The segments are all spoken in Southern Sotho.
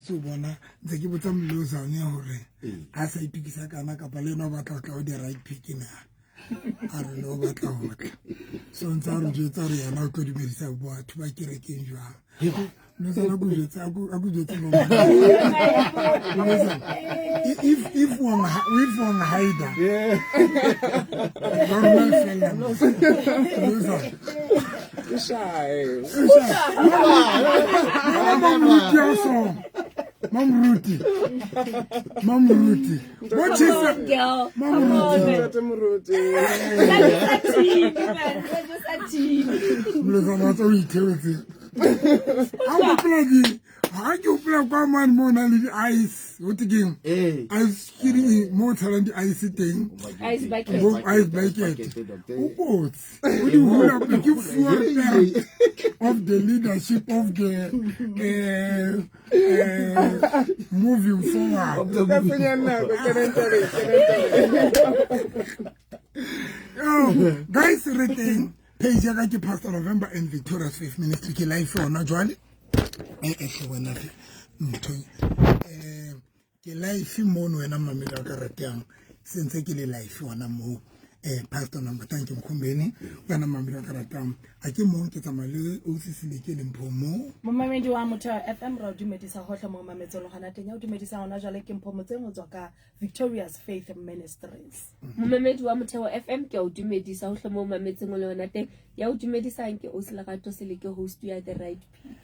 So bona ntse ke botsa Mlozane hore a sa itukisa kana kapa le ena o batla ho tla ho the right pick na. A re no batla ho tla. So ntse a re jwetsa re yena o tlo dumedisa batho ba kerekeng jwang. Mlozane a ko jwetse a ko jwetse mo. Mlozane if one hider. Yeah. Ba rona fela. Mlozane. Shy. Mamoruti a so. Mamoruti. Mamoruti. Bo chisa. Girl. Mamoruti. Ntate Moruti. Mlozana wa tsa o itheotseng. Ha o hopola di ha ke hopola kwa mane mo o nang le di-ice ho te keng Ee. ice ke di mo o tshelang di-ice teng Ice bucket. bo ice bucket o kotsi o di hula ke fuwa of the leadership of the moving forward. Ka senya nako, kenang tabeng, kenang tabeng. Oh, guys re teng page ya ka ke Pastor November and Victorious Faith Ministry ke live hona jwale e ehle wena ntho ke live mono wena mamelo wa ka ratang sentse ke le live hona moo Pastor Number thank you Mkhombeni wena mamelo wa ka ratang a ke mong ke tsamaya le OCC le ke leng pho mo Momamedi wa Motheo FM ra o dumedisa hohle mo mametseng le gona teng ya o dumedisa hona jwale ke Mpho Motseng ho tswa ka Victorious Faith Ministries. Momamedi wa Motheo FM ke a o dumedisa hohle mo mametseng le hona teng ya o dumedisang ke Ausi Lerato Seleke host ya The Right Pick.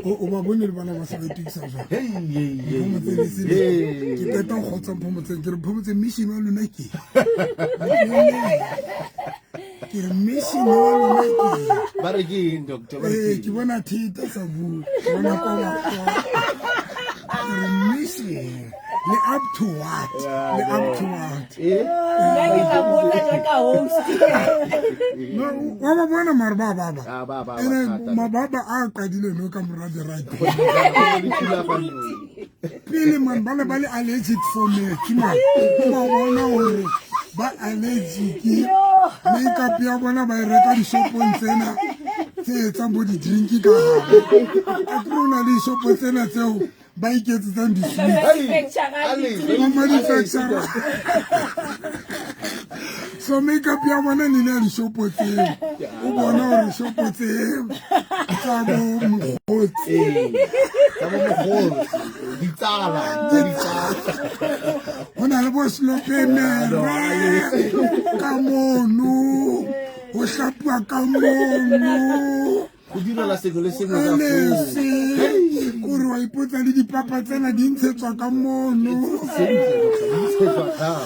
O ba bone le bana ba sa ba itukisa jwang Hey, hey, hey, Mpho Motseng le Seleke. hey. Ke qeta ho kgotsa Mpho Motseng ke re Mpho Motseng mission wa lona ke ke re mission wa lona ke Ba re ke eng, doctor? Ba re ee ke ke eng? bona theta sa bua ke bona kwa ba kwa ke re mission le up to what le up to what Eh? Nna ke tla botsa jaaka host. No, wa ba bona mare ba baba Ah, ba ba ba ene thata. mababa a qadile no ka mora the right Go le thulaganyong. Pele man ba ne ba le allergic for metsi man ba bona hore ba allergic makeup ya bona ba e reka dishopong tsena tse etsang bo di-drink ka gare a kere o na le dishopo tsena tseo ba iketsetsang di-sweets Hey, ba manufacturer so makeup ya bona ne le ya dishopo tseo o bona gore shopo tseo tsa bo mokgotsi Ee, tsa bo mokgotsi, ditsala, tsa ditsala. go na le bo slopemere ka mono go hlapiwa ka mono Go direla sengwe le sengwe ka foo. elese kore wa ipotsa le dipapa tsena di ntshetswa ka mono Sentle, doctor, di ntshetswa kao.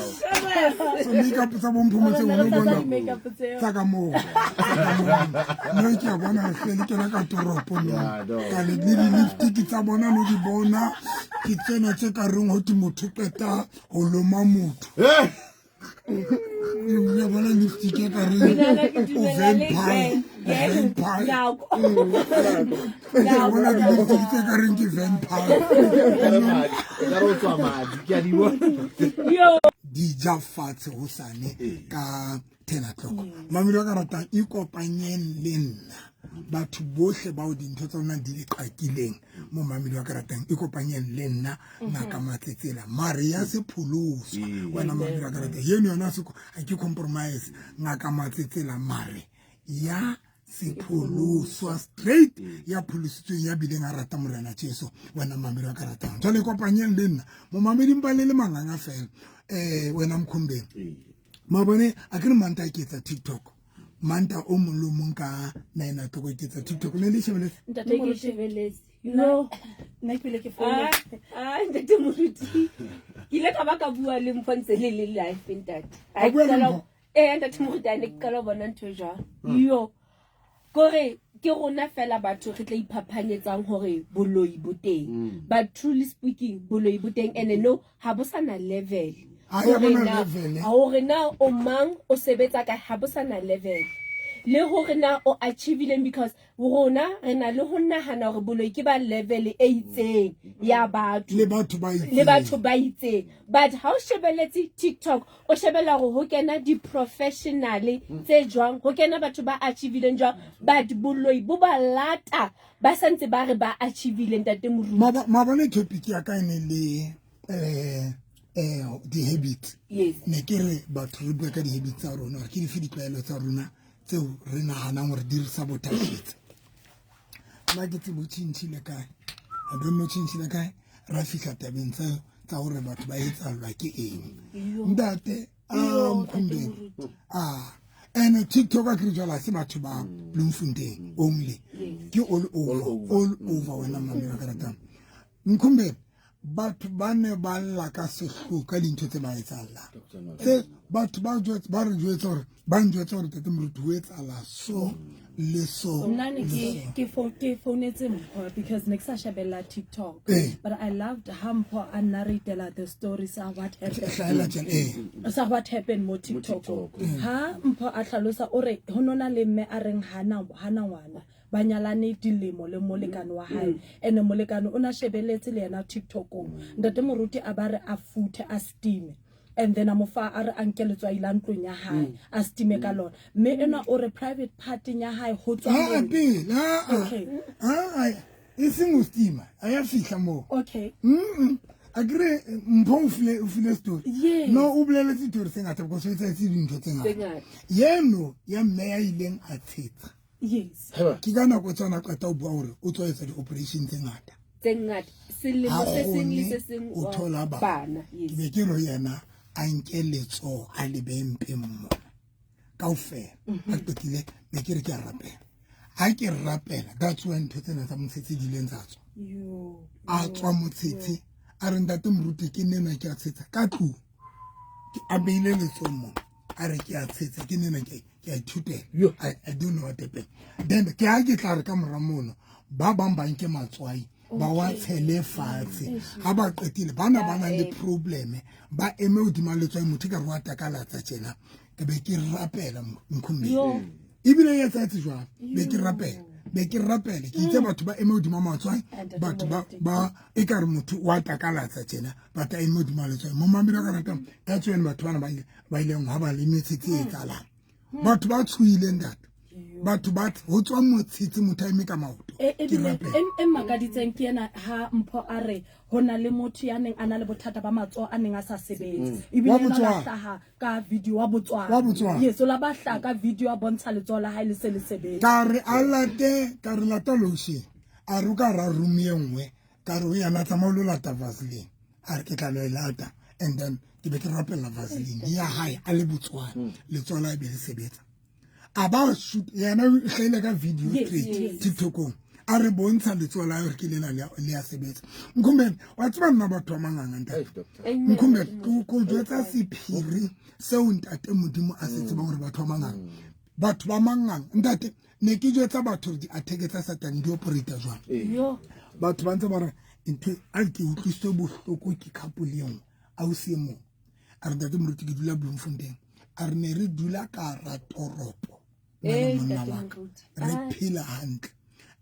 So makeup tsa bompho motseng o no bona tsa ka moo no ke a bona re hle le kena ka toropo no Yeah, no. ka le le di-lipstick tsa bona no di bona ke tsena tse ka reng ho te motho qeta ho loma motho Eh, ya bona lipstick e ka reng o vampire o vampire ke a bona di-lipstick tse ka reng ke vampire ekare madi, ekare o tswa madi, ke a di bona. Di ja fatshe hosane ka 10 o'clock mamelo a ka ratang ikopanyeng le nna batho bohle bao dintho tsa lona di le qakileng mo mamelo a ka ratang ikopanyeng le nna ngaka Matsetsela mare ya se pholoswa wena mamelo a ka ratang eno yona se a ke compromise ngaka Matsetsela mare ya sepholoswa straight ya pholositsweng ya bileng a rata Morena Jesu wena mamelo a ka ratang jwale ikopanyeng le nna momameding ba le le manganga fela wena Mkhombeng mabone a ke re Manta ke etsa TikTok Manta o mong le o mong ka 9 o'clock ke etsa TikTok ne le shebeletse. Ntate Ke Moruti. shebeletse. No. Nna ke bile ke founa. Ah, ah, ntate Moruti. Ke ile ka ba ka bua le Mpho ntse le le live ntate. Wa bua le Mpho? Ee, ntate Moruti a ne ke qala ho bona ntho e jwalo. Yo. Kore ke rona fela batho re tla iphaphanyetsang hore boloi bo teng. But truly speaking, boloi bo teng and no ha bo sana level. Ha ya Hore bona na level, eh. hore na o mang o sebetsa kae ha bo sana level. Le hore na o achieve-ileng, because rona re na le ho nahana hore boloi ke ba level e itseng ya batho. Le batho ba itseng. Le batho ba itseng. But ha o shebeletse TikTok, o shebella hore ho kena di-professional tse jwang, ho kena batho ba achieve-ileng jwang, but boloi bo ba lata ba santse ba re ba achieve-ile, ntate Moruti. Maabane topic ya ka e ne le di-habits. Ne ke re batho re bue ka di-habits tsa rona, hore ke dife ditlwaelo tsa rona tseo re nahanang hore di re sabotagetse. Nna ke tsebo tjhentjhile kae, I don't know tjhentjhile kae, ra fihla tabeng tsa hore batho ba etsallwa ke eng. Ntate a Mkhumbeng, and TikTok a ke re jwale ha se batho ba Bloemfontein only, ke all over, all over wena mame ba ka ratang. Mkhumbeng, batho ba ne ba lla ka sehloho ka dintho tse ba etsahallang. Tse batho ba jwetsa, ba re jwetsa hore, ba njwetsa hore ntate Moruti ho etsahala so le so. Nna ne ke founetse Mpho because ne ke sa shebella TikTok. But I loved ha Mpho a narratela the story sa what happened. Hlahela tjena, eh. Sa what happened mo TikTok. TikTok. Ha Mpho a hlalosa o re ho nona le mme a reng hana ngwana. Ba nyalane dilemo le molekane wa hae. Ene molekane o na shebeletse le yena TikTokong. Ntate Moruti a ba re a futhe a steam. And then a mo fa a re a nke letswai la ntlong ya hae, a steam ka lona. Mme enwa o re private part ya hae ho tswa Ah, moo. pele, ah, ah. Okay. Ah, ah, e seng ho steama, a ya fihla moo. Okay. A ke re, Mpho o file story. Yes. No, o boleletse story tse ngata because o etsahetse dintho tse ngata. Tse ngata. Yeno ya mme ya ileng a tshetsa. Yes. Heba. Ke ka nako tsona qeta ho bua hore o tswa etsa di-operation tse ngata. Tse ngata. Selemo Ha se seng le kgone se seng ho wa thola bana. bana, yes. Ke be ke re ho yena a nke letsoho a le behe mpeng mona. Kaofela. A qetile, be ke re ke a rapela. Ha ke rapela, that's when ntho tsena tsa motshetshe di ileng tsa tswa. Yo. A tswa motshetshe, a re ntate Moruti ke nena ke a tshetsa ka tlung. Ke a beile letsoho mona, a re ke a tshetsa, ke nena ke a ithutela. Yo. I don't know what happened. Then ke ha ke tla re ka mora mono, ba bang ba nke matswai, ba wa tshele fatshe. Ha ba qetile, bana ba nang le problem, ba eme hodima letswai, motho ka re wa takalatsa tjena. Ke be ke rapela Mkhumbeng. Yo. Ebile e etsahetse jwang? Be ke rapela. Be ke rapela. Ke itse batho ba eme hodima matswai, Ntate batho Moruti. ba e ka re motho wa takalatsa tjena, batho a eme hodima letswai. Momamedi wa ka ratang, that's when batho bana ba ileng ha ba le metshetsi e etsahalang. Batho ba tshohile ntate. Batho ba ho tswa motshitsi motho a eme ka maoto. E Ke bile rapela. e makaditseng ke ena ha Mpho a re ho na le motho ya neng a na le bothata ba matsoho a neng a sa sebetse. Ebile Wa yena o la Botswana. hlaha ka video wa Botswana. Wa Botswana. Yes, o la ba hlaha ka video a bontsha letsoho la hae le se le sebetse. Ka re a late, ka re lata lotion. A re o ka ra room e nngwe, ka re o yena tsamaya o lo lata Vaseline. A re ke tla lo e lata. And then ke be ke rapella Vaseline ya hae a le Botswana. Letsoho la hae be le sebetsa. A ba shoot, yena o hlahile ka video Yes, straight yes. TikTokong. A re bontsha letsoho la hae hore ke lena le a sebetsa. Mkhumbeng, wa tseba nna batho ba manganga ntate. Eish, doctor. Amen. Mkhumbeng, ke ko jwetsa sephiri seo ntate Modimo a se tsebang hore batho ba manganga. Batho ba manganga, ntate, ne ke jwetsa batho hore di-attack tsa Satan di operate jwang. Yo. Batho ba ntse ba re ntho a ke utlwisitswe bohloko ke couple e nngwe, ausi e mong. A re ntate Moruti ke dula Bloemfontein. A re ne re dula ka hara toropo. Nna le Eh, monna ntate wa ka. Moruti. Re Ah. phela hantle.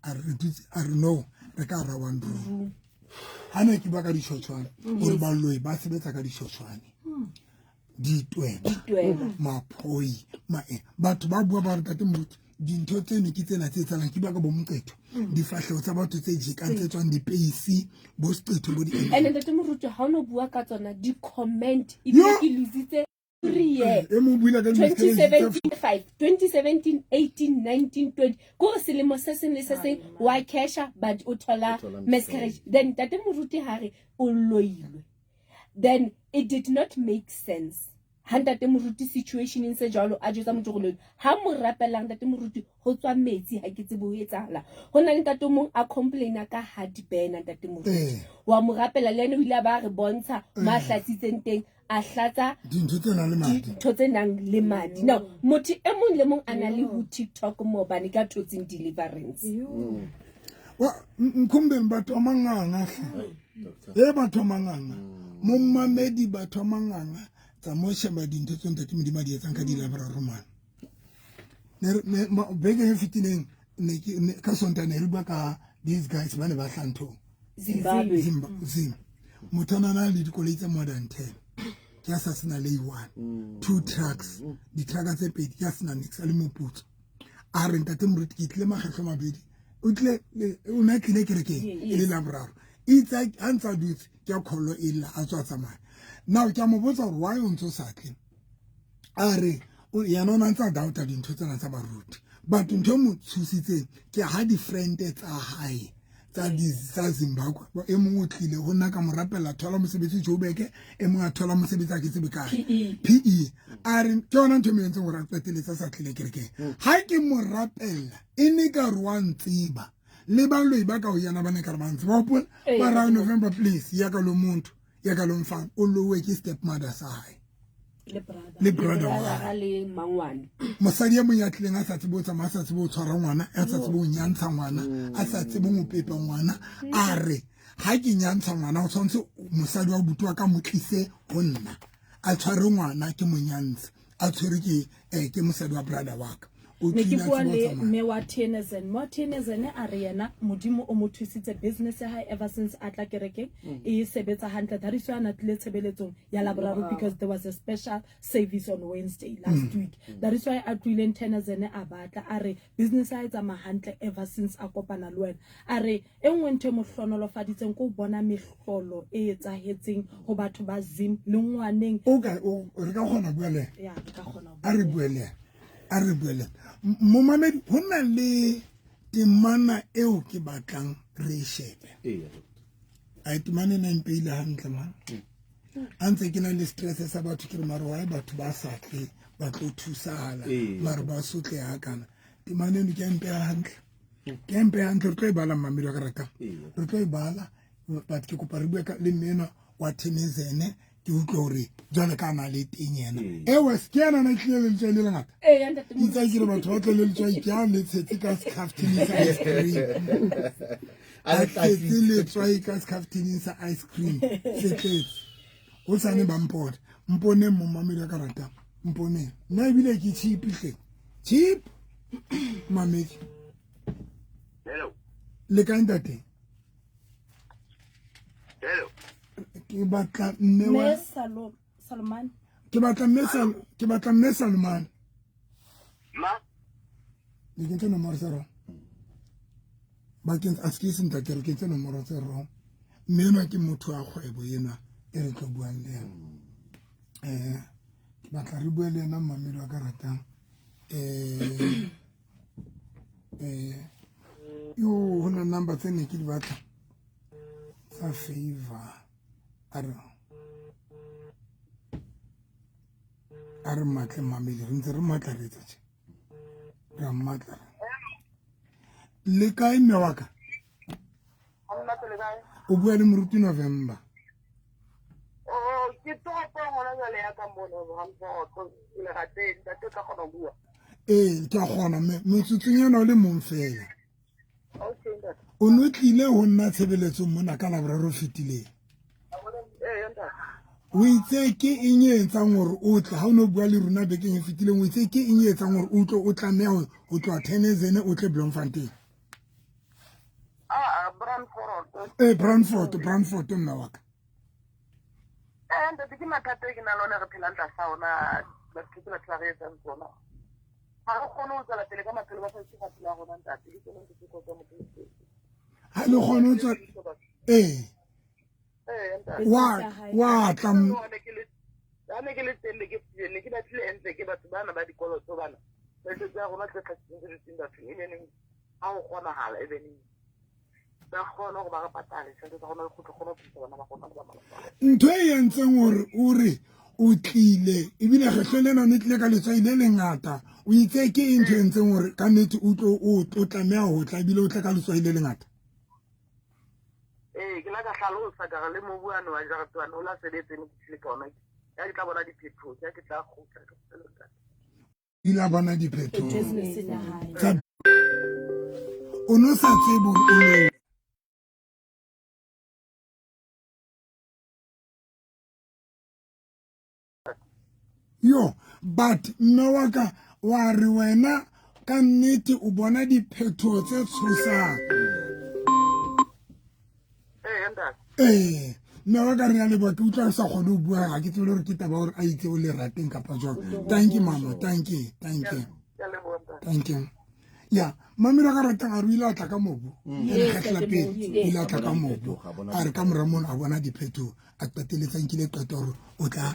A re dutse, a re no, re ka hara one room. Ha ne ke bua ka ditjhotjhwane, hore baloi ba sebetsa ka ditjhotjhwane. Ditweba. Ditweba. Maphoi, batho ba bua ba re ntate Moruti, dintho tseno ke tsena tse etsahalang, ke bua ka bo moqetho. Difahleho tsa batho tse jekang, tse tswang dipeisi, bo seqetho, bo di eng. And ntate Moruti, ha o no bua ka tsona, di-comment, ebile Yo! ke lositse every year. E mong o buile ka di-miscarriage tsa 2017, 2017, 18, 19, 20. Kore selemo se seng le se seng wa casha, but o thola O thola miscarriage. Then ntate Moruti ha re o loilwe. Then it did not make sense. Ha ntate Moruti situation e ntse jwalo, a jwetsa motho gore loilwe. Ha mo rapelang ntate Moruti, ho tswa metsi, ha ke tsebe ho etsahala. Ho na le ntate o mong a complaina ka heartburn, ntate Moruti. Wa mo rapela le yena o ile a ba re bontsha mo a hlatsitseng teng, a hlatsa Dintho tse nang le madi. dintho tse nang le madi. Now, motho e mong le mong a na le ho TikTok mo hobane ka thotseng deliverance. Wa, Mkhumbeng, batho ba manganga hle. Hey, doctor. E batho ba manganga. Momamedi batho ba manganga. Tsa mo sheba dintho tseo ntate Modimo a di etsang ka di laboraro mane. Beke e fetileng ne ke ka Sontaha ne re bua ka these guys ba ne ba hlanthong Zimbabwe. Zim. Motho a na le dikoloi tse more than 10. Ke a sa sena le one. Two trucks. Ditrucka tse pedi ke a sena nix a le moputso. A re ntate moruti ke tlile makgetlo mabedi. O tlile o ne a tlile kerekeng e le Laboraro. Itse ha ntse a dutse ke a kholo e lla a tswa tsamaya. Now ke a mo botsa hore why o ntso sa tle. A re yena o ne a ntse a doubta dintho tsena tsa baruti. But ntho e mo tshositseng ke ha di-friend tsa hae tsa Zimbabwe e mongwe o tlile ho nna ka mo rapella thola mosebetsi Joburg, e mongwe a thola mosebetsi a ke tsebe kae PE. A re ke yona ntho e mo entseng hore a qeteletse a sa tlile kerekeng. Ha ke mo rapella e ne ka re wa ntseba le baloi ba ka ho yena ba ne ka re ba ntseba. Hopola ba ra November please ya ka lo motho ya ka lo mfana o lowe ke stepmother sa hae le brother wa hae le mangwane. Mosadi e mong ya tlileng a sa tsebe ho tsamaya, a sa tsebe ho tshwara ngwana, a sa tsebe ho nyantsha ngwana, a sa tsebe ho pepa ngwana. A re ha ke nyantsha ngwana o tshwanetse mosadi wa buti wa ka mo tlise ho nna a tshware ngwana ke mo nyantshe a tshwere ke mosadi wa brother wa ka. Ne ke bua le mme wa Tienezen. Mme wa Tienezen a re yena Modimo o mo thusitse business ya hae ever since a tla kerekeng e sebetsa hantle. That is why a na tlile tshebeletsong ya Laboraro because there was a special service on Wednesday last week. That is why a tlohileng Tienezen a batla a re business ya hae tsamaya hantle ever since a kopana le wena. A re e nngwe ntho e mo hlonolofaditseng ke ho bona mehlolo e etsahetseng ho batho ba Zim le ngwaneng. O ka o re ka kgona bua le. Ya, re ka kgona ho A re bue le. A re bue le. Momamedi ho na le temana eo ke batlang re e shebe. A temana ena e mpeile hantle man. A ntse ke na le stress sa batho ke re mare why batho ba sa tle ba tlo thusahala mare ba sotle ha kana. Temana eno ke a mpeha hantle. Ke a mpeha hantle re tlo e bala mmamedi wa ka ratang. Re tlo e bala but ke kopa re bue ka le mme enwa wa Thenezene ke utlwe hore jwale ka na le teng yena. Ewe ke yena na tlile le letswai le lengata. Itse ke re batho ba tle le letswai ke a le tshetse ka skhafting sa ice cream. A tshetse letswai ka skhafting sa ice cream se tletse. Ho sane ba mpone. Mponeng momamedi wa ka ratang. Mponeng. Nna ebile ke cheap hle. Cheap. Mamedi. Hello. Le kae ntate? Hello. Ke batla mme wa Salomane. Ke batla mme ke batla mme Salomane. Ma? Le kentse nomoro tse wrong. Ba kentse a se ntate re kentse nomoro tse wrong. Mme enwa ke motho wa kgwebo enwa e re tlo buang le yena. Ke batla re bue le yena mmamedi wa ka ratang. Yo ho na number tse ne ke di batla tsa favor. A re matle mamedi re ntse re matla re etsa tje. Re a matla. Le kae mme wa ka? O bua le moruti November. Oh, ke toropong hona jwale ya ka mona Bramfort, lerateng, ntate o tla kgona ho bua. Ee, ke a kgona mme metsotsong ena o le mong fela. Okay, ntate. O no tlile ho nna tshebeletsong mona ka Laboraro fetileng. Ee, ntate. O itse ke eng e etsang hore o tle ha o no bua le rona bekeng e fetileng, o itse ke eng e etsang hore o tle o tlameha ho tloha Thenezene o tle Bloemfontein? Bramfort. Bramfort, Bramfort mme wa ka. Ntate ke mathata e ke nang le ona re phelang tlasa ona, batho ke batho ba re etsang tsona. Ha re kgone ho tswela pele ka maphelo ba sa itse maphelo a rona ntate, ke tsona ntho tse kotsi motho o itse. Ha le kgone ho tswela Ntate. Wa tla Ha ne ke le teng ne ke ne ke batlile ntse ke batho bana ba dikoloto bana. Tjhelete tsa rona tse tlhahisitseng tse dutseng bathong e beneng ha ho kgonahala e beneng ba kgone hore ba re patale tjhelete tsa rona re kgutle kgone ho phedisa bana ba rona le ba malapa a rona. Ntho e entseng hore o re o tlile ebile kgetlo lena ne tlile ka letswai le lengata, o itse ke eng ntho e entseng hore ka nnete o tlo o tlo tlameha ho tla ebile o tle ka letswai le lengata? Ee, ke la ka hlalosa ka re le mobu wane wa jarete wane o la sebetse ne ke tlile ka ona. Ya ke tla bona diphethoho, ya ke tla kgutla ke kgutlele ntate. Ile a bona diphethoho. Business ya hae. O no sa tsebe hore o lo Yo, but mme wa ka wa re wena Ka nnete o bona diphetoho tse tshosang. Ee, ntate. Ee, mme wa ka re ya leboha, ke utlwa o sa kgone ho bua, ga ke tsebe le gore ke taba gore a itse o le rateng kapa jwang. Thank you mama, thank you, thank you. Ke a leboha ntate. Thank you. Ya, mamelo a ka ratang a re o ile a tla ka mobu. Yes, Lekgetlo la ntate pele Moruti, o ile a tla ka A bona mobu. diphetoho, a bona A re ka mora mono a bona diphetoho, a qeteletse a nkile qeto hore o tla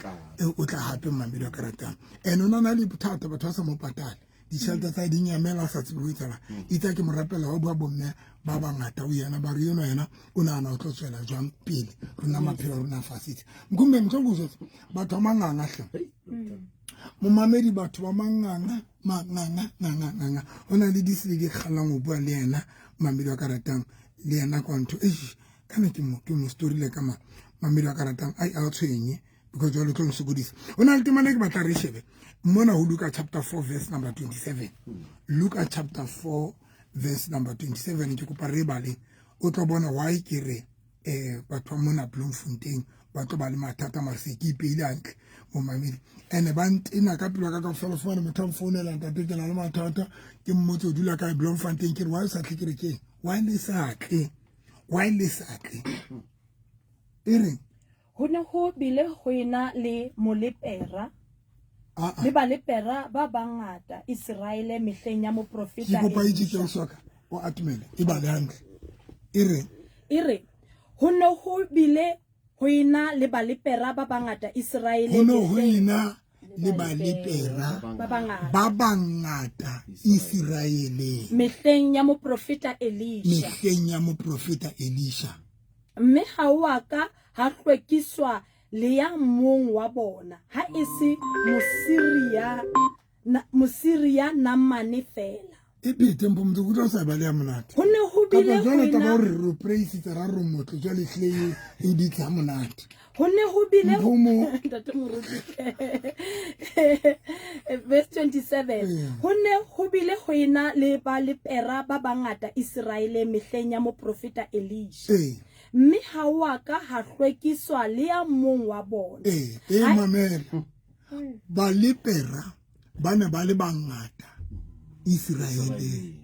o tla hape mamelo a ka ratang. And o na le bothata batho ba sa mo patale. Ditjhelete tsa hae di nyamela a sa tsebe ho etsahalang. Itse ha ke mo rapela wa bua bomme ba bangata ho yena ba re enwa yena o nahana o tlo tswela jwang pele rona maphelo a rona a fasitse. Nkumbe ntho ke o jwetsa batho ba manganga hle. Momamedi batho ba manganga manganga nganga nganga ho na le di se di kgallang ho bua le yena mamedi wa ka ratang le yena kwa ntho eish kana ke mo story le ka mamedi wa ka ratang ai a tshwenye because jwale tlo nsokodisa. Ho na le temana ke batla re shebe mona ho Luka chapter 4 verse number 27. Luka chapter 4 verse number 27 ke kopa re bale o tlo bona why ke re batho ba mona Bloemfontein ba tlo ba le mathata mare se ke ipeile hantle momamedi. Ene ba ntena ka pelo ka kaofela, fumane motho a mfounela ntate ke na le mathata ke mmotse o dula kae Bloemfontein ke re why o sa tle kerekeng, why le sa tle, why le sa tle. E reng Ho ne ho bile ho ena le molepera a le balepera ba bangata Iseraele mehleng ya ke moprofeta kopa itse ke Elisha. uswaka o atumele e bale hantle e reng E re ho ne ho bile ho ena le balepera ba bangata Iseraele ho ne ho mehleng ena le balepera ba bangata ba bangata Iseraeleng mehleng ya moprofeta Elisha, mehleng ya moprofeta Elisha. Mme ha o a ka ha hlwekiswa le ya mong wa bona, ha e se Mosiria Naamane feela. E phethe mpho motho kutlwa o sa e bale ya monate. Ho ne ho bile Kapa jwale ho taba ena hore re praisitse ra re motle jwale ehlile e ditse ha monate. Ho ne ho bile Mpho mo Ntate Moruti. Verse 27. Ho ne ho bile ho ena le balepera ba bangata Iseraele mehleng ya moprofeta Elisha. Mme ha o a ka ha hlwekiswa le ya mong wa bona. E mamela. Balepera ba ne ba le bangata Iseraeleng.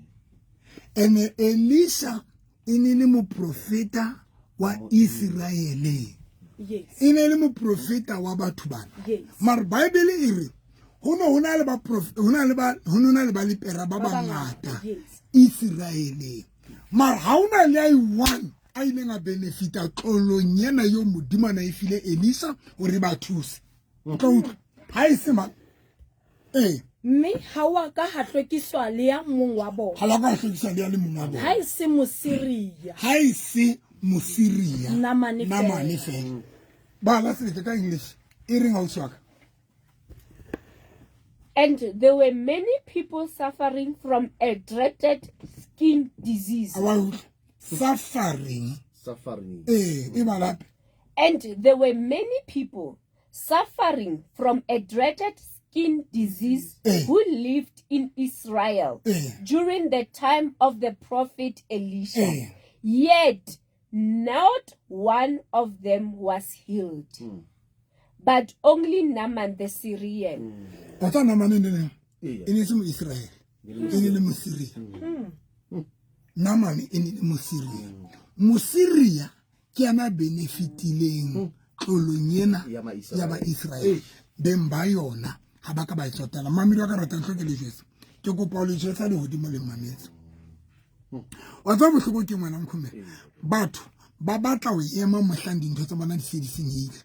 Ene Elisha e ne le moprofeta wa Iseraeleng. Yes. E ne le moprofeta wa batho bana. Yes. Mara Bible e re ho ne ho na le ba ho na le ba ho na le balepera ba bangata Yes. Iseraeleng. Mara ha hona le a one a ileng a benefita tlolong ena eo Modimo a na e file Elisa hore ba thuse. O tla utlwa ha e se mang. Mme ha o a ka ha hlwekiswa le ya mong wa bona. Ha la ka ha hlwekiswa le ya le mong wa bona. Ha e se Mosiria. Ha e se Mosiria. Namane fela. Namane fela. Bala seleke ka English. E reng ausi wa ka? And there were many people suffering from a dreaded skin disease. A wa utlwa? Suffering. Suffering. E bala hape. And there were many people suffering from a dreaded skin disease who lived in Israel during the time of the prophet Elisha. Yet not one of them was healed, but only Naaman the Syrian. Wa tseba Naaman e ne le e ne se mo Israel, e ne le Mosiria. Naaman e ne le Mosiria. Mosiria ke yena benefitileng tlolong ena Ya Maiseraele. ya Baiseraele. Beng ba yona ha ba ka ba e tsotella. Mamedi wa ka ratang hloke le jwetsa. Ke kopa ho le jwetsa lehodimo le mametse. Wa tseba bohloko ke ngwana Nkhume. Batho ba batla ho ema mohlang dintho tsa bona di se di senyehile.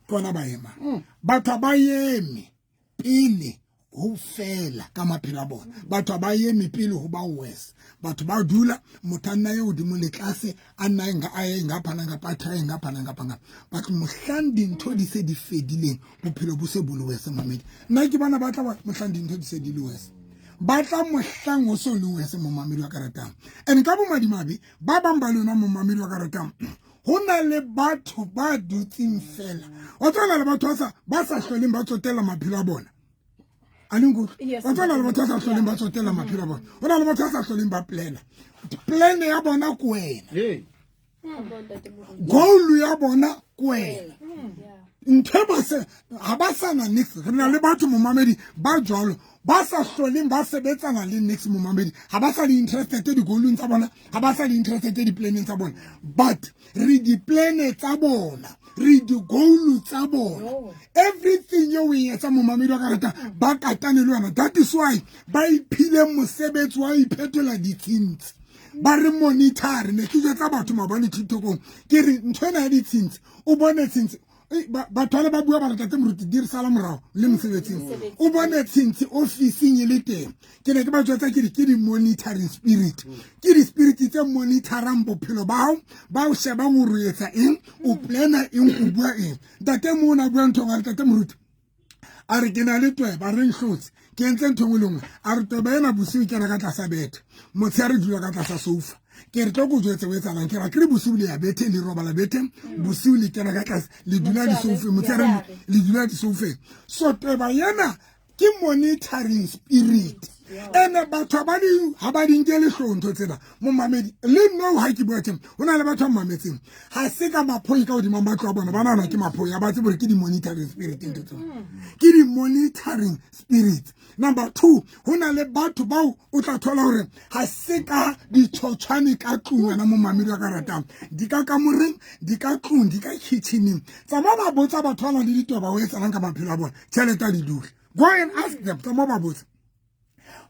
Ke hona ba ema. Batho ba eme pele ho fela ka maphelo a bona. Batho ba eme pele ho ba worse. Batho ba dula motho a nna ye hodimo le tlase, a nna a ye ngapha na ngapha, a thae ngapha na ngapha ngapha. Batho mohlang dintho di se di fedileng, bophelo bo se bo le worse, mamedi. Nna ke bona ba tla mohlang dintho di se di le worse. Ba tla mohlang ho so le worse, momamedi wa ka ratang. And ka bomadimabe, ba bang ba lona momamedi wa ka ratang, ho na le batho ba dutseng fela. Wa tseba le batho ba sa hloleng ba tsotella maphelo a bona. A le nkutlwe? Yes. Wa tseba le batho ba sa hloleng ba tsotella maphelo a bona. Ho na le batho ba sa hloleng ba plana. Plan ya bona ke wena. Goal ya bona ke wena. Ntho ba se ha ba sana nix. Re na le batho momamedi ba jwalo ba sa hloleng ba sebetsana le nix momamedi. Ha ba sa le interested di-goalong tsa bona, ha ba sa le interested di-planeng tsa bona. But re di-plane tsa bona, re di-goal tsa bona. Everything eo o e etsang momamedi wa ka rata ba katane le wena. That is why ba iphile mosebetsi wa ho iphetola ditshintshi. Ba re monitor ne ke jwetsa batho maobane TikTokong ke re ntho ena ya ditshintshi o bone tshintshi batho ba le ba bua ba re tate moruti di re sala morao le mosebetsing o bone tshintshi ofising e le teng ke ne ke ba jwetsa ke re ke di-monitoring spirit ke di-spirit tse monitorang bophelo ba hao ba o shebang o re etsa eng o plana eng o bua eng ntate mo o ne a bua ntho a re tate moruti a re ke na le tweba re nhlotse ke entse ntho engwe le nngwe a re tweba ena bosiu kena ka tlasa bethe motshehare dula ka tlasa sofa ke re tlo ko jwetse o etsalang ke ra ke re bosiu le ya bethe le robala bethe bosiu le kena ka tlase le dula disoufeng motshehare le dula disoufeng so tweba ena ke monitoring spirit ene batho ha ba di nke lehlong ntho tsena momamedi le nna ha ke bua teng ho na le batho ba mametseng ha se ka maphoi ka hodima matlo a bona ba nahana ke maphoi a ba tsebe hore ke di-monitoring spirit ntho tseo ke di-monitoring spirit. Number 2, ho na le batho bao o tla thola hore ha se ka ditshotshwane ka tlung wena momamedi wa ka ratang di ka kamoreng di ka tlung di ka kitcheneng tsamaya ba botsa batho ba nang le ditaba ho etsalang ka maphelo a bona tjhelete a di dule. Go and ask them tsamaya ba botsa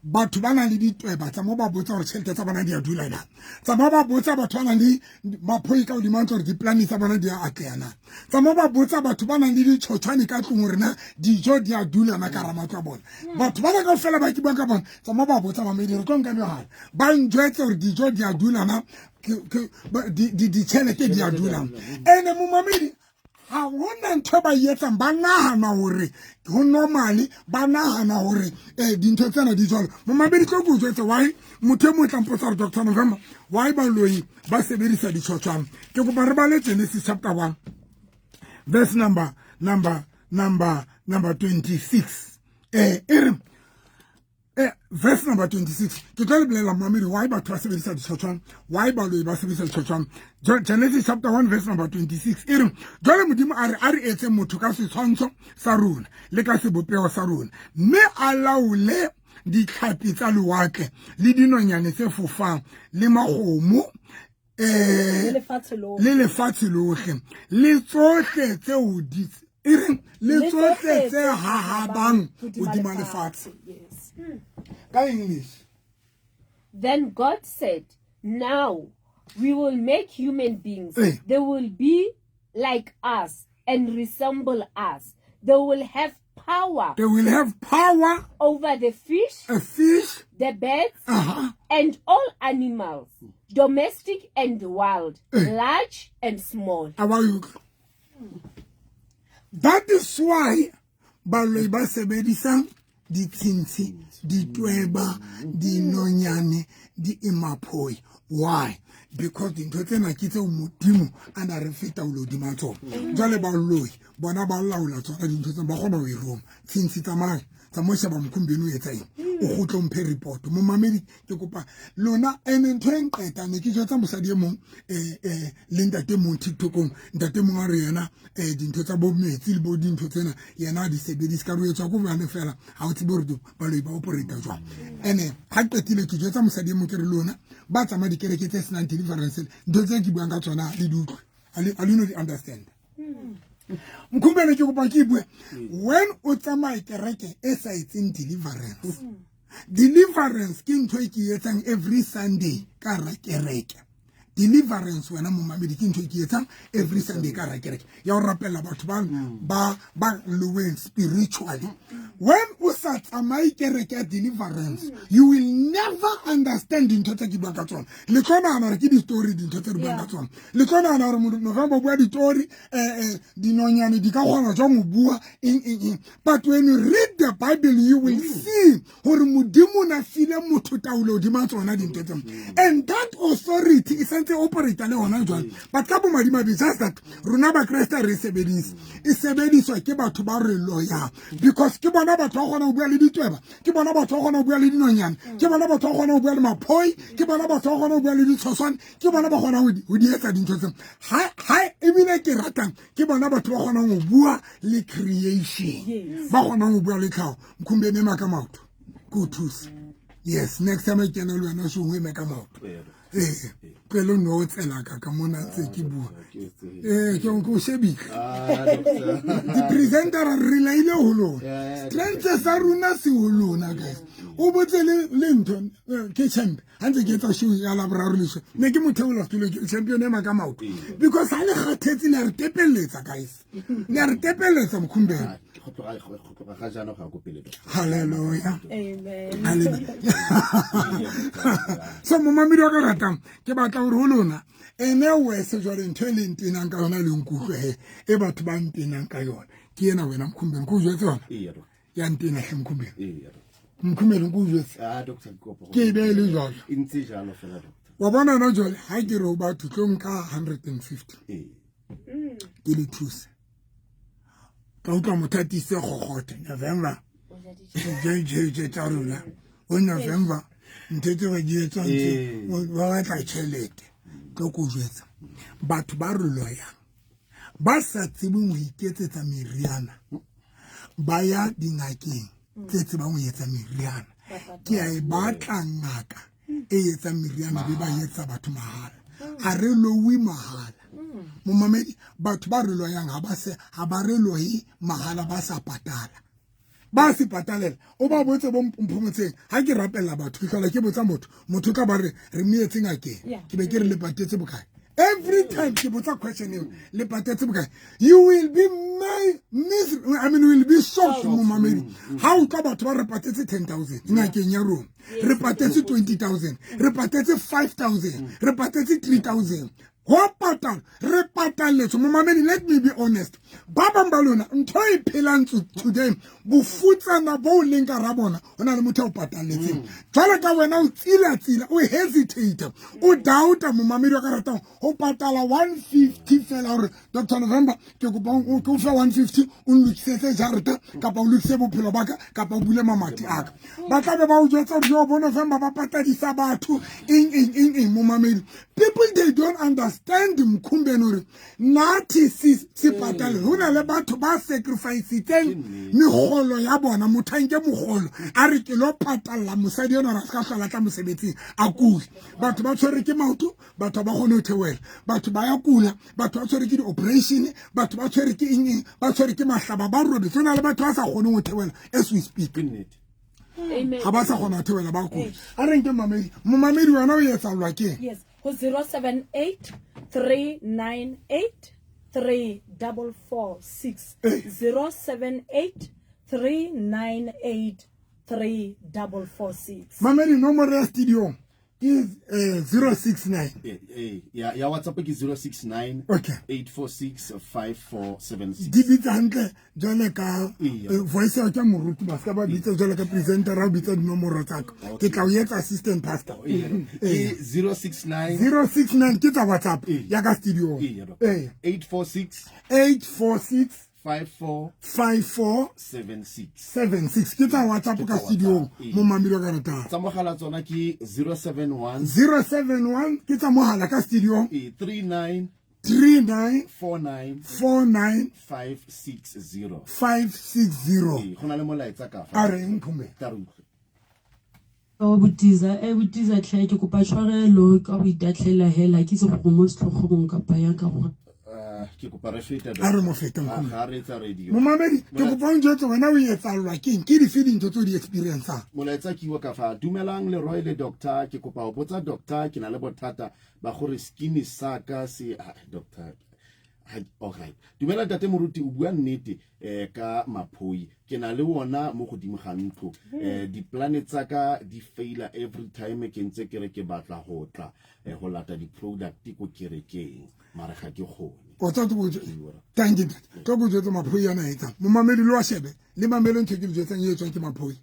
batho ba nang le ditweba tsa mo ba botsa hore tjhelete tsa bona di a dula na tsa mo ba botsa batho ba nang le maphoi ka hodima ntlo hore diplane tsa bona di a atleha na tsa mo ba botsa batho ba nang le ditshotshwane ka tlung hore na dijo di a dula na ka hara matlo a bona batho bana kaofela ba ke buang ka bona tsa mo ba botsa mamedi re tlo nka mehala ba njwetse hore dijo di a dula na ditjhelete di a dula ene momamedi ha hona ntho ba e etsang ba nahana hore ho normally ba nahana hore dintho tsena di jwalo momamedi tlo ko jwetse why motho e mong tla mpotsa hore Dr. November why baloi ba sebedisa ditshotshwane ke kopa re bale Genesis chapter 1 verse number 26 e re verse number 26 ke tlo le bolela momamedi why batho ba sebedisa ditshotshwane why baloi ba sebedisa ditshotshwane Genesis chapter 1 verse number 26 e re jwale modimo a re etse motho ka setshwantsho sa rona le ka sebopeho sa rona mme a laole ditlhapi tsa lewatle le dinonyane tse fofang le makgomo le lefatshe lohle le tsohle tseo di e reng le tsohle tse hahabang hodima lefatshe. Ka English. Then God said, now we will make human beings. They will be like us and resemble us. They will have power. They will have power over the fish, the birds, and all animals, domestic and wild, large and small. That is why baloi ba sebedisang ditshintshi, ditweba, dinonyane, di emaphoi. Why? Because dintho tsena ke tseo modimo a na re feta o lodima tsona. Jwale baloi bona ba laola tsona dintho tsena ba kgona ho e roma. Tshintshi tsamaya tsa mo sheba mokhumbeni o etsa eng o kgutle o mphe report momamedi ke kopa lona ene ntho e nqeta ne ke jwetsa mosadi e mong le ntate mong TikTokong ntate mong a re yena dintho tsa bo metsi le bo dintho tsena yena a di sebedise ka re etswa ko bane fela ha o tsebe hore baloi ba operate jwang ene ha qetile ke jwetsa mosadi e mong ke re lona ba tsamaya dikereke tse senang deliverance ntho tse ke buang ka tsona le di utlwe a le no di understand Mkhumbene ke kopa ke bue when o tsamaya kereke e sa etseng deliverance deliverance ke ntho e ke etsang every Sunday ka ra kereke deliverance wena momamedi ke ntho e ke etsang every Sunday ka ra kereke ya ho rapella batho ba loweng spiritually when o sa tsamaye kereke ya deliverance you will never understand dintho tse ke buang ka tsona le tlo nahana hore ke di-story dintho tse re buang ka tsona le tlo nahana hore November bua ditori dinonyane di ka kgona jwang ho bua eng eng eng but when you read the Bible you will see hore modimo na file motho taolo hodima tsona dintho tsena and that authority e santse ntse operate le hona jwale. But ka bomadimabe, just that rona Bakreste re e sebedise, e sebediswa ke batho ba re loyang, because ke bona batho ba kgona ho bua le ditweba, ke bona batho ba kgona ho bua le dinonyana, ke bona batho ba kgona ho bua le maphoi, ke bona batho ba kgona ho bua le ditshoswane, ke bona ba kgonang ho di etsa dintho tseo. Ha ebile ke ratang ke bona batho ba kgonang ho bua le creation, ba kgonang ho bua le tlhaho. Mkhumbeni, ema ka maoto ke o thuse. Yes, next time ke kena le wena shong, o eme ka maoto. Ee, tlohele no o tsela ka mona tse ke bua. Ee, ke o shebile di-presentera, re laile ho lona, strength sa rona se ho lona, guys. O botse le ntho ke champ ha ntse ke etsa show ya Laboraro leso, ne ke motheola setulo, ke champion, ema ka maoto, because ha le kgathetse le a re tepelletsa, guys, le a re tepelletsa, Mokhumbela. Go tloga ga jaana go ya ko pele, doctor. Halleluja. Amen. Hallelujah. So momamedi wa ka ratang, ke batla gore ho lona ene wese jwale ntho e le ntenang ka yona, le nkutlwe he, e batho ba ntenang ka yona ke ena. Wena Mkhumbeni, ke o jwetse yona. Eya, doctor. Ya ntena hle, Mkhumbeni. Eya, doctor. Mkhumbeni, ke o jwetse. Ah, doctor, ke kopa Ke e behe le jwalo. E ntse jalo fela, doctor. Wa bona yona jwale, ha ke re ho batho tlo nka 150 ke le thuse, ka utlwa motho a tiise kgokgothe November jj tsa rona o November, ntho tse ba di etsang tse, ba batla tjhelete. Tlo ko jwetsa, batho ba re loyang ba sa tsebeng ho iketsetsa meriana ba ya dingakeng tse tsebang ho etsa meriana. Ke a e batla ngaka e etsang meriana, be ba etsa batho mahala. Ha re lowe mahala, momamedi. Batho ba re loyang ha ba se, ha ba re lohe mahala, ba sa patala, ba se patalela. O ba botse bo Mphomotseng, ha ke rapella batho ke hlola ke botsa motho, motho o tla ba re re moetse ngakeng. Ke be ke re, le patetse bokae? Every time ke botsa question eo, le patetse bokae? You will be my miss, I mean, will be shocked, momamedi, ha utlwa batho ba re patetse 10 000 ngakeng ya rona, re patetse 20 000, re patetse 5000, re patetse 3000. Ho patala, re patalletswe, momamedi. Let me be honest, ba bang ba lona ntho e phelang today, bofutsana bo o leng ka ra bona, ho na le motho a o patalletseng. Jwale ka wena o tsila-tsila, o hesitate, o doubta, momamedi wa ka ratang, ho patala 150 fela hore Dr November, ke kopa ke o fe 150, o nlokisetse jareta, kapa o lokise bophelo ba ka, kapa o bule mamati a ka. Ba tla be ba o jwetsa hore yo bo November ba patadisa batho eng, eng, eng, eng. Momamedi, people, they don't understand, Mkhumbeni, hore nathi se patale. Ho na le batho ba sacrificitseng megolo ya bona. Motho a nke mogolo a re ke lo patalla mosadi ena hore a se ka hlola tla mosebetsing a kule. Batho ba tshwere ke maoto, batho ba kgone ho theohela, batho ba ya kula, batho ba tshwere ke di-operation, batho ba tshwere ke eng eng, ba tshwere ke mahlaba, ba robetse. Ho na le batho ba sa kgoneng ho theohela as we speak. Ke nnete. Amen. Ga ba sa kgona ho theohela, ba kula. A re nke mamedi. Momamedi, wena o etsallwa keng? Yes, ho 078 398 3446. 078 398 3446. Mamedi, nomoro ya studio ke 069 Ya WhatsApp ke 069 846 5476. Di bitsa hantle jwale ka Eya. Voice ya ke moruti, ba ska ba bitsa jwale ka presenter, a bitsa dinomoro tsa ka, ke tla o etsa assistant pastor. Ke 069. 069 ke tsa WhatsApp Eya. ya ka studio. Eya, doctor. 846 846 54 54 76. 76 ke tsa WhatsApp Ke ka tsa studio. WhatsApp, ee. Mo mamedi wa ka ratang, Tsa mogala tsona ke 071 071 ke tsa mohala ka studio. 39 39 49 49 560. 560. Ee, go na le molaetsa ka fa. A re mphume. Tla re utlwe. O botiza e botiza tlhe, ke kopa tshwarelo ka go itatlhela hela, ke itse gore mo setlhogong kapa yang ka gore Ah, ke kopa re fete. A re mo fete, Ah, Nkgono. ga re etsa radio. Momamedi, ke kopa o njwetse, wena o etsallwa keng? Ke dife dintho tse o di experiencang? Molaetsa ke wa ka fa. Dumelang Leroy le doctor, ke kopa ho botsa doctor, ke na le bothata ba gore skin sa ka se, ah, doctor alright. Dumela ntate moruti, o bua nnete ka maphoi, ke na le wona mo godimo ga ntlo. Di-plan tsa ka di faila every time ke ntse ke re ke batla go tla go lata di-product ko kerekeng, mara ga ke kgone. O tsa thank you, ntate. Tlo ko jwetse maphoi ana a etsang. Momamedi, le wa shebe le mamele ntho e ke le jwetsang e etswang ke maphoi.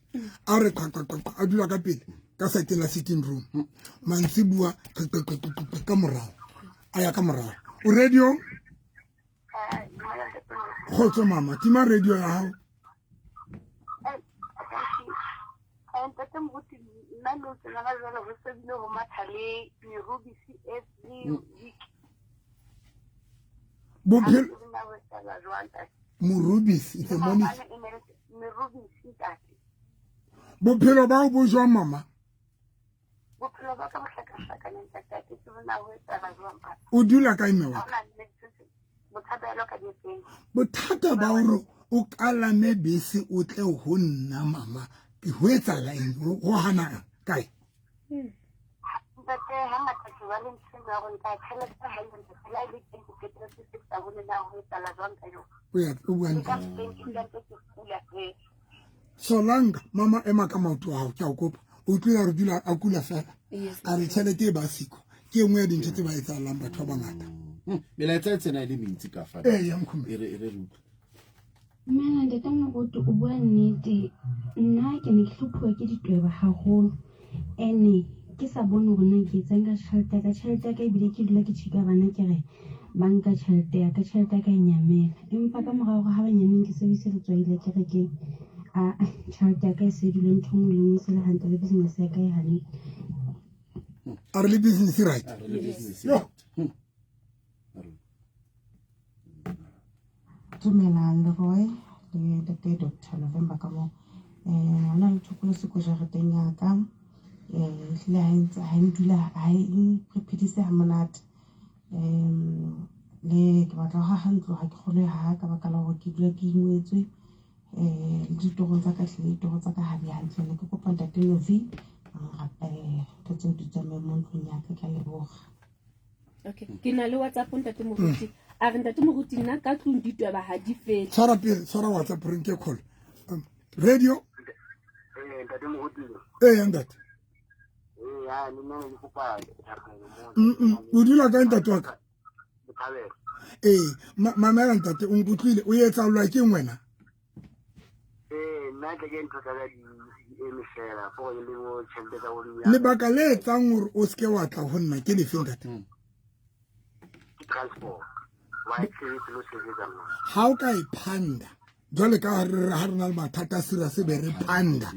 A re qaqaqaqa, a dula ka pele. ka saeteng la sitting room mantsibua ka morao a ya ka morao o radio kgotso mama tima radio ya gago. Ntate Moruti, nna nou tjena ga jwale ho se bile ho matha le merubisi every week. Bophelo Ha ke na ho etsahala jwang, ntate? Morubisi, it's a Maobane morning. e ne le merubisi, ntate. Bophelo ba bo jwang mama? Bophelo ba ka bo hlakahlakane, ntate, ha ke tsebe na ho etsahala jwang, papa. O dula kae mme wa Ha ka? hona le ntho bothata ka beseng. Bothata ba hore o kalame bese o tle ho nna mama, ke ho etsahala eng? Ho hana kae? Ntate, hangata ke ba le ntho eno ya hore nka tjhelete ha e ntate, le ha e le teng ke qetelletse se ke sa bone na ho etsahala jwang ka yona. O ya o bua Ke ka nnete. mpeng ke dula ntse ke kula feela. Solanka mama ema ka maoto a hao ke a o kopa. O utlwile re dula a kula fela. Yes. A re tjhelete e ba siko. Ke e nngwe ya dintho tse ba etsahalang batho ba bangata. Melaetsa e tsena e le mentsi ka fa. Ee, ya Nkhume. E re e re re utlwe. Dumela ntate Moruti, o bua nnete. Nna ke ne ke hlophuwa ke ditweba haholo. Ene ke sa bone hore na ke etsang ka tjhelete ya ka. Tjhelete ya ka ebile ke dula ke tjheka bana ke re ba nka tjhelete ya ka, tjhelete ya ka e nyamela. Empa ka mora hore ha banyaneng ke sebedise letswai la kerekeng, aa tjhelete ya ka e se dula ntho e nngwe le e nngwe e se le hantle le business ya ka e hantle. A re le business right. A re le business. Yo. Dumelang Leroy le ntate Dr. November ka moo. Ho na le thokolosi ko jareteng ya ka. Ehlile ha e ntse ha e ndula ha e re phedise ha monate. Le ke batla ho haha ntlo ha ke kgone ho haha ka baka la hore ke dula ke ingwetswe. Le ditorong tsa ka ehlile ditoro tsa ka ha di hantle. Ne ke kopa ntate Novi a nrapelle ntho tseo di tsamaye mo ntlong ya ka. Ke a leboha. Okay, ke na le WhatsApp ntate Moruti. A re ntate Moruti nna ka tlung ditweba ha di fele. Tshwara pele, tshwara WhatsApp re nke call. Radio. Ntate Moruti. Ee, ntate. Ee, ha le nna ne ke kopa thapelo mona. O dula kae ntate wa ka? Bothabelo. Ee, mamela ntate, o nkutlwile, o etsahallwa ke eng wena? Ee, nna tle ke ntho tsa ka di eme fela, for le bo tjhelete tsa bo mme. Lebaka le etsang hore o seke wa tla ho nna ke lefe ntate? Ke transport. Wa e sebetse le ho sebetsa nna. Ha o ka e phanda, jwale ka ha re ha re na le mathata a serious be re phanda,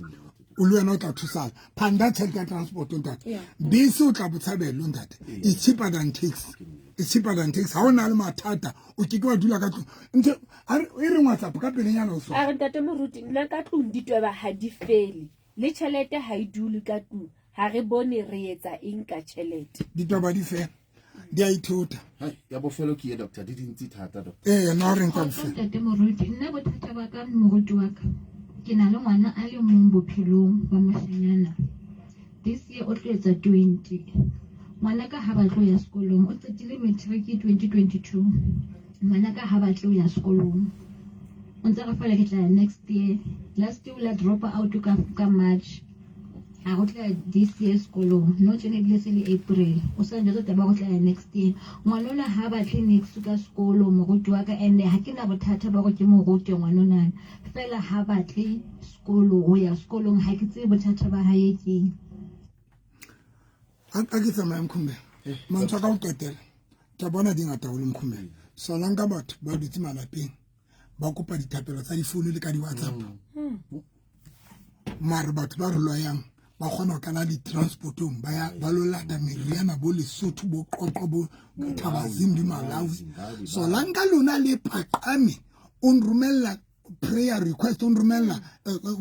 o le wena o tla thusala. Phanda tjhelete ya transport ntate. Bese o tla botshabelo ntate. It's cheaper than taxi. It's cheaper than taxi. Ha o na le mathata, o ke ke wa dula ka tlung. Ntho a re e reng WhatsApp ka pelenyana o so. A re ntate Moruti nna ka tlung ditweba ha di fele. Le tjhelete ha e dule ka tlung. Ha re bone re etsa eng ka tjhelete. Ditaba di fela. Di a ithota. Hai, ya bofelo ke ye doctor, di dintsi thata doctor. Ee, nna o reng ka Kgotso bofelo? ntate Moruti, nna bothata ba ka moruti wa ka, ke na le ngwana a le mong bophelong wa moshanyana. This year o tlo etsa 20. Ngwana ka ha batle ho ya sekolong, o qetile matric 2022. Ngwana ka ha batle ho ya sekolong. O ntse re fela ke tla ya next year. Last year o la drop out ka March. A go tla this year sekolong. No tjena ebile se le April. O sa njwetsa taba ya go tla ya next year. Ngwana ona ha batle niks ka sekolo moruti wa ka, and ha ke na bothata ba hore ke mo rute ngwana onana. Fela ha batle sekolo ho ya sekolong, ha ke tsebe bothata ba hae keng. A ke tsamaye Mkhumbela. Mantswe a ka ho qetela. Ke a bona di ngata haholo Mkhumbela. Solang ka batho ba dutse malapeng ba kopa dithapelo tsa difounu le ka di-WhatsApp. Mare batho ba re loyang ba kgona ho tlala di-transportong ba ya ba lo lata meriana bo Lesotho bo Qoqo bo Thabazimbi Malawi. Solang ka lona le paqame o nromella prayer request, o nromella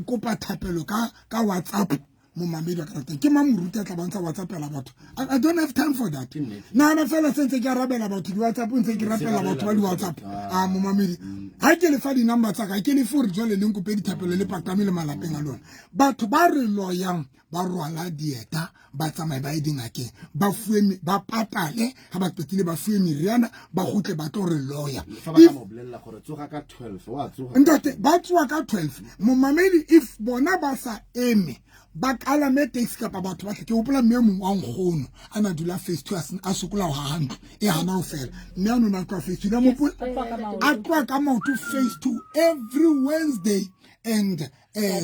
kopa thapelo ka WhatsApp. Momamedi wa ka ratang ke mang moruti a tla bontsha WhatsApp ela batho? I don't have time for that. Nahana fela se ntse ke arabela batho di-WhatsApp, ntse ke rapela batho ba di-WhatsApp. A momamedi, ha ke le fa di-number tsa ka, ke le fe hore jwale le nkope dithapelo le paqame le malapeng a lona. Batho ba re loyang ba rwala dieta, ba tsamaye ba ye dingakeng, ba fuwe ba patale, ha ba qetile ba fuwe meriana, ba kgutle ba tlo re loya. Fa ba ka mo bolella gore tsoga ka 12, wa tsoga. Ntate, ba tsoha ka 12. Momamedi, if bona ba sa eme, ba kalame taxi kapa batho ba tle. Ke hopola mme e mong wa nkgono a na dula phase 2 a sokola ho haha ntlo e hana ho fela. Mme a nona tloha phase 2, la mopola, a tloha ka maoto phase 2 every Wednesday and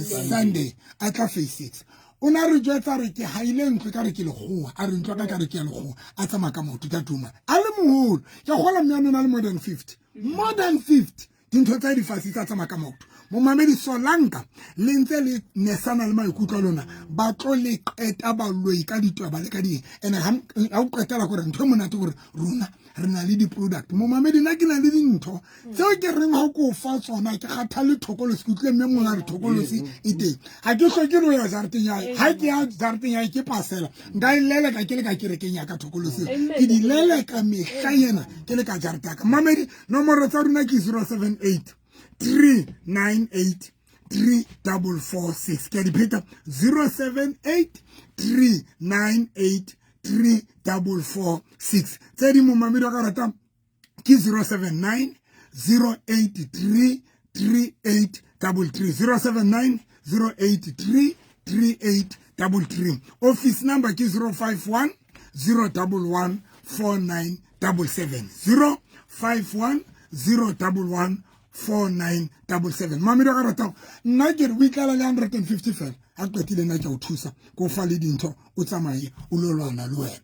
Sunday a tla phase 6. O ne a re jwetsa re ke haile ntlo ka re ke lekgowa, a re ntlo ka re ke ya lekgowa, a tsamaya ka maoto ka tuma. A le moholo, ke kgola mme a nona le more than 50. More than 50. Dintho tsa difasi tsa tsamaya ka maoto. Momamedi Solanka le ntse le nesana le maikutlo a lona, ba tlo le qeta baloi ka ditweba le ka ding. Ene ha o qetela gore ntho e monate gore rona re na le di-product. Momamedi nna ke na le dintho tseo ke reng ha ko fa tsona ke kgathale thokolosi, ke utlwile mme mongwe a re thokolosi e teng. Ga ke hloke le ho ya jarateng ya hae, ha ke ya jarateng ya hae ke pasela, nka e leleka ke le ka kerekeng ya ka thokolosi. Ke di leleka mehla ena ke le ka jarata ya ka. Mamedi, nomoro tsa rona ke 078 398 3446. Ke a di pheta, 078 398 3446. Tse di momamedi wa ka rata ke 079 083 3833, 079 083 3833. Office number ke 051 011 4977, 051 011 4977. Mamedi wa ka ratang, nna ke re o itlala le 150 fela, ha qetile nna ke a o thusa, ko fa le dintho, o tsamaye o lo lwana le wena.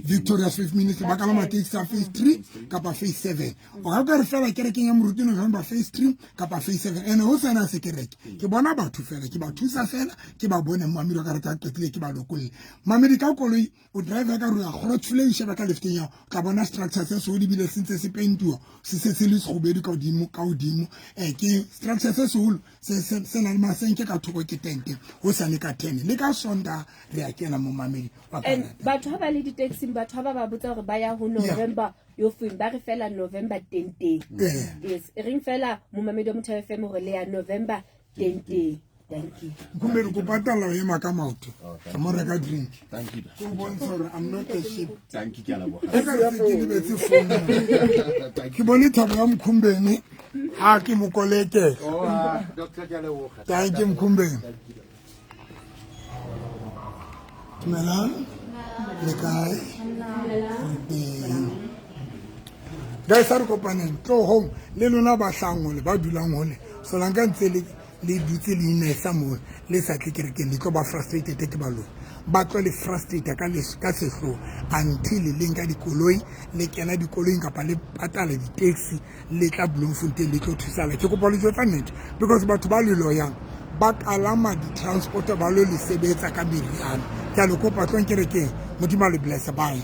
Victoria's Faith Ministry, ba kalama taxi ya phase 3 kapa phase 7. O ka ka re fela kerekeng ya moruti November phase 3 kapa phase 7. Ene ho sena se kereke, ke bona batho fela, ke ba thusa fela, ke ba bone. Mamedi wa ka rata, qetile ke ba lokolle. Mamedi, ka koloi o driver ka rona kgotshole, o sheba ka lefteng ya o tla bona structure se seholo, ebile se ntse se pentiwa, se se se le sekgubedu ka hodimo, ka hodimo. Ke structure se seholo se nang le masenke ka thoko, ke tente. Ho sane ka 10 le ka Sontaha re a kena, momamedi wa ka And rata. Batho ha ba le di-taxing, batho ha ba ba botsa gore ba ya ho November yo feng, ba re fela November teng teng. Yes, e reng fela momamedi wa Motheo FM gore le ya November teng teng. Thank you. Nkumedi, ko patala o ema ka maoto, ke mo reka drink. Thank you. Ke o bontsha gore I'm not a sheep. Thank you, ke a leboga. E ka re se ke lebetse founu, ke bone thabo ya Mkhumbeni ha ke mo kolekela. Oh, ah, doctor, ke a leboga. Thank you, Mkhumbeni. Dumelang, le kae? Re teng. Guys, a re kopaneng tlohong le lona ba hlang hole, ba dulang hole. Solanka ntse le le dutse le inesa moo, le sa tle kerekeng, le tlo ba frustrated ke baloi, ba tlo le frustrate ka ka sehloho until le nka dikoloi, le kena dikoloing kapa le patala di-taxi, le tla Bloemfontein, le tlo thusala. Ke kopa le jwetsa nnete, because batho ba le loyang ba kalama di-transport ba lo le sebetsa ka meriana. Ke a le kopa, tlong kerekeng. Modimo a le bless. Bye.